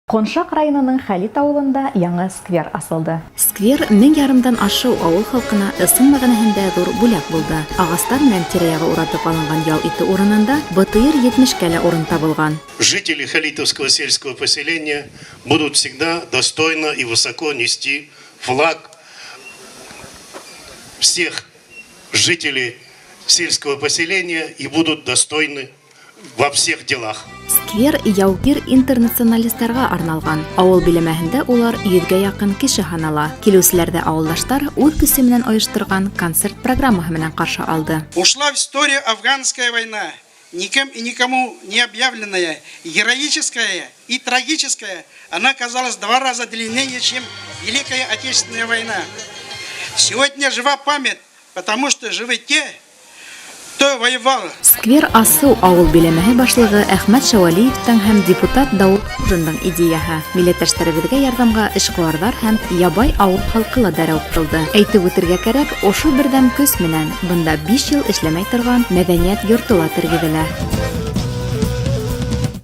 Коншак районының Хәлит авылында яңы сквер асылды. Сквер 1500 ярымдан ашыу авыл халҡына ысын мәғәнәһендә ҙур бүләк булды. Ағастар менән тирә-яғы уратып алынған ял итеү урынында БТР 70-кә лә урын табылған. Жители Халитовского сельского поселения будут всегда достойно и высоко нести флаг всех жителей сельского поселения и будут достойны во всех делах. Сквер яугир интернационалистарға арналған. Ауыл биләмәһендә улар 100-гә яҡын кеше һанала. Килеүселәрҙе ауылдаштар үҙ көсө менән ойошторған концерт программаһы менән ҡаршы алды. Ушла в историю афганская война, никем и никому не объявленная, героическая и трагическая. Она оказалась в два раза длиннее, чем Великая Отечественная война. Сегодня жива память, потому что живы те, кто воевал. Сквер асыу ауыл биләмәһе башлығы Әхмәт Шәүәлиевтың һәм депутат Дауыт Хужиндың идеяһы. Милләттәштәребеҙгә ярҙамға эшҡыуарҙар һәм ябай ауыл халҡы ла дәррәү ҡушылды. Әйтеп үтергә кәрәк, ошо берҙәм көс менән бында 5 йыл эшләмәй торған мәҙәниәт йорто ла тергеҙелә.